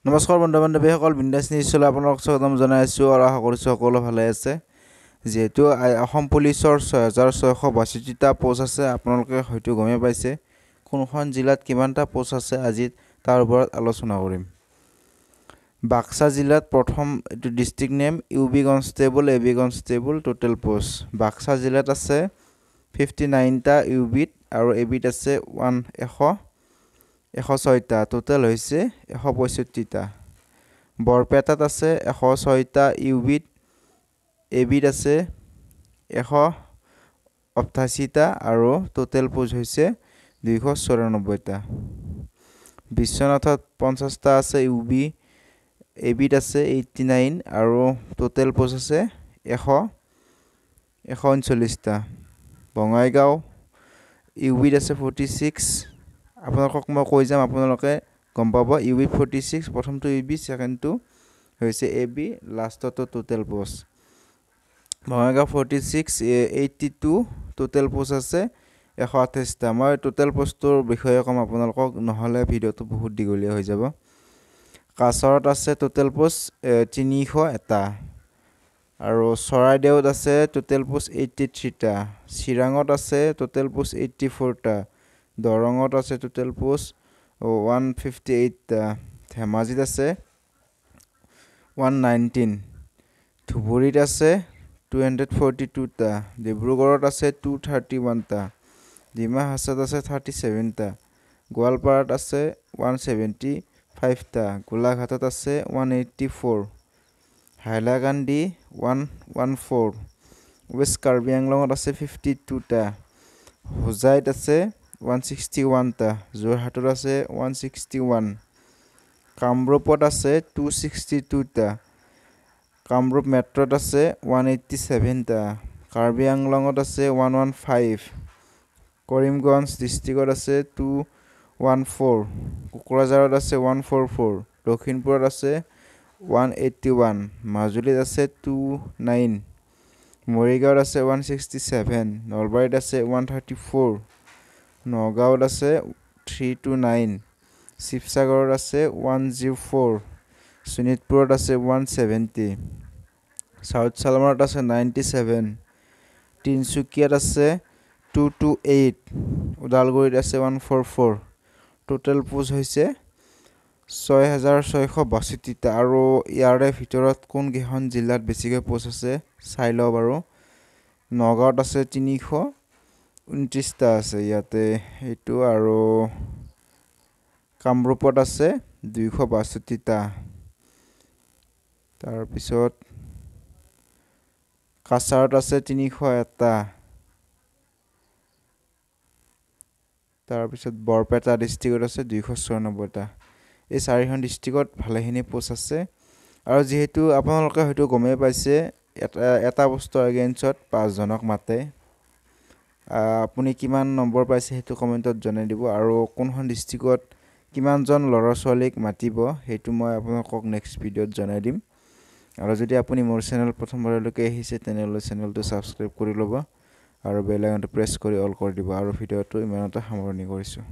নমস্কাৰ বন্ধু বান্ধৱীসকল, বিন্দাছ নিউজলৈ আপোনালোক স্বাগতম জনাইছোঁ আৰু আশা কৰিছোঁ সকলো ভালে আছে। যিহেতু অসম পুলিচৰ 6662টা পোষ্ট আছে, আপোনালোকে হয়তো গমেই পাইছে কোনখন জিলাত কিমানটা পোষ্ট আছে, আজি তাৰ ওপৰত আলোচনা কৰিম। বাক্সা জিলাত প্ৰথম এইটো district name U B constable, A B constable total post. Baksa জিলাত আছে 59টা ইউ বিত আৰু এ বিত আছে 106টা, টোটেল হৈছে 165টা। বৰপেটাত আছে 106টা ইউ বিত, এ বিত আছে 188টা আৰু টোটেল পোষ্ট হৈছে 294টা। বিশ্বনাথত 50টা আছে ইউ বি, এ বিত আছে 89 আৰু টোটেল পোষ্ট আছে 139টা। বঙাইগাঁও ইউ বিত আছে 46, আপোনালোকক মই কৈ যাম, আপোনালোকে গম পাব। ইউ বি 46, প্ৰথমটো ইউ বি, ছেকেণ্ডটো হৈছে A B, লাষ্টতো total post. Bongaigaon 46, 82 total post আছে 128টা। মই টোটেল পোষ্টটোৰ বিষয়ে ক'ম আপোনালোকক, নহ'লে ভিডিঅ'টো বহুত দীঘলীয়া হৈ যাব। কাছাৰত আছে টোটেল পোষ্ট 301টা আৰু চৰাইদেউত আছে টোটেল পোষ্ট 83টা। চিৰাঙত আছে টোটেল পোষ্ট 84টা। দৰঙত আছে টোটেল পোষ্ট 158টা। ধেমাজিত আছে 119। ধুবুৰীত আছে 242টা। ডিব্ৰুগড়ত আছে 231টা। ডিমা হাছাওত আছে 37টা। গোৱালপাৰাত আছে 175টা। গোলাঘাটত আছে 184। হাইলাকান্দি 114। ৱেষ্ট কাৰ্বি আংলঙত আছে 52টা। হোজাইত আছে 161টা। যোৰহাটত আছে 161। কামৰূপত আছে 262টা। কামৰূপ মেট্ৰত আছে 187টা। কাৰ্বি আংলঙত আছে 115। কৰিমগঞ্জ ডিষ্ট্ৰিক্টত আছে 214। কোকৰাঝাৰত আছে 144। লখিমপুৰত আছে 181। মাজুলীত আছে 29। মৰিগাঁৱত আছে 167। নলবাৰীত আছে 134। নগাঁৱত আছে 329। শিৱসাগৰত আছে 104। শোণিতপুৰত আছে 170। চাউথ চালমাৰত আছে 97। তিনিচুকীয়াত আছে 228। ওদালগুৰিত আছে 144। টোটেল পোষ্ট হৈছে 6662টা। আৰু ইয়াৰে ভিতৰত কোনকেইখন জিলাত বেছিকৈ পোষ্ট আছে চাই লওঁ বাৰু। নগাঁৱত আছে 329টা আছে ইয়াতে এইটো, আৰু কামৰূপত আছে 262টা। তাৰপিছত কাছাৰত আছে 301টা। তাৰপিছত বৰপেটা ডিষ্ট্ৰিক্টত আছে 294টা। এই চাৰিখন ডিষ্ট্ৰিক্টত ভালেখিনি পোষ্ট আছে। আৰু যিহেতু আপোনালোকে হয়তো গমেই পাইছে, এটা পোষ্টৰ এগেইনষ্টত 5জনক মাতে। আপুনি কিমান নম্বৰ পাইছে সেইটো কমেণ্টত জনাই দিব, আৰু কোনখন ডিষ্ট্ৰিক্টত কিমানজন ল'ৰা ছোৱালীক মাতিব সেইটো মই আপোনালোকক নেক্সট ভিডিঅ'ত জনাই দিম। আৰু যদি আপুনি মোৰ চেনেল প্ৰথমবাৰলৈকে আহিছে তেনেহ'লে চেনেলটো ছাবস্ক্ৰাইব কৰি ল'ব আৰু বেল আইকনটো প্ৰেছ কৰি অল কৰি দিব। আৰু ভিডিঅ'টো ইমানতে সামৰণি কৰিছোঁ।